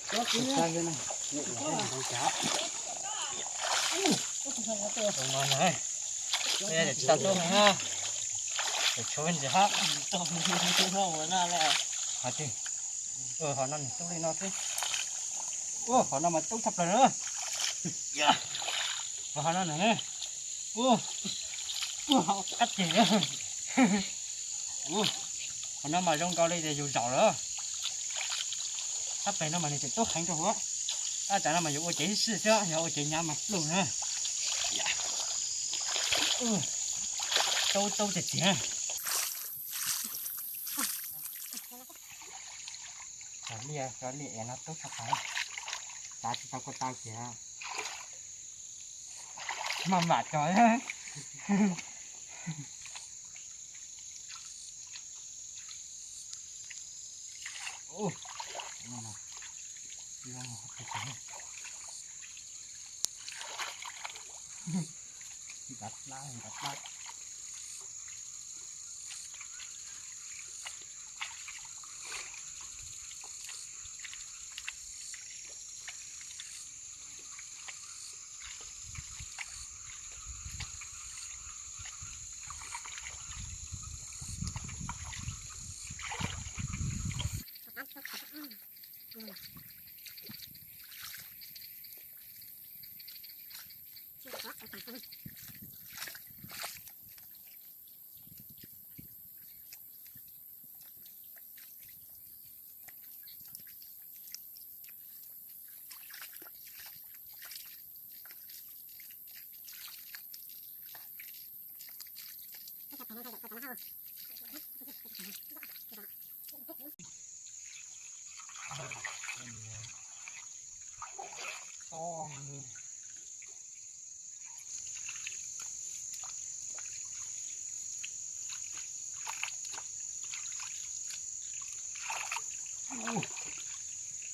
Tsis tau tub heev na, tsis tau tub heev. Hov no nws tub li no xwb. Ua, hov no mas tub tshaj plaws na. Ua, hov no nws ne. Ua, ua, hov qab ceg. Ua, hov no mas zoo nkaus li tias yus zaum lawm. Tab pem no mas nws tseem tub heev rau huv. Tab cov no mas yus ua cev sib sib xwb, yog ua cev hnyav mas pluj na. Tub tub tiag tiag. Cov liaj, cov liaj es no tub tshaj plaws, tav tsis tau kua tau kiag, maj mam cog.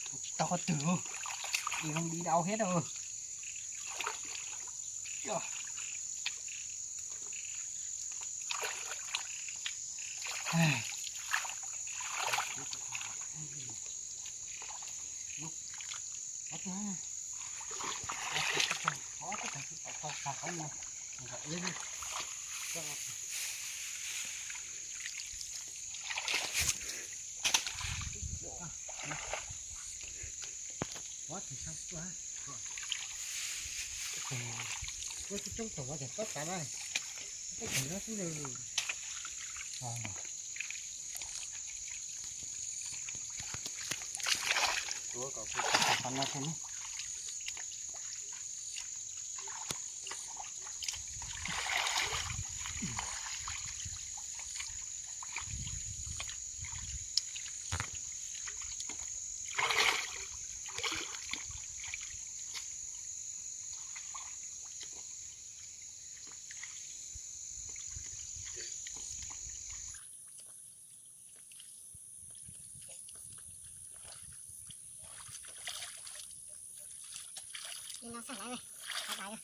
Tsis tau qhov twg, zoo li đau hết rồi. Ua tsis coob tug ces txhob xav na, txhob xav na xwb. Tuav kom kuv xav no xwb na. Li no xwb lawm,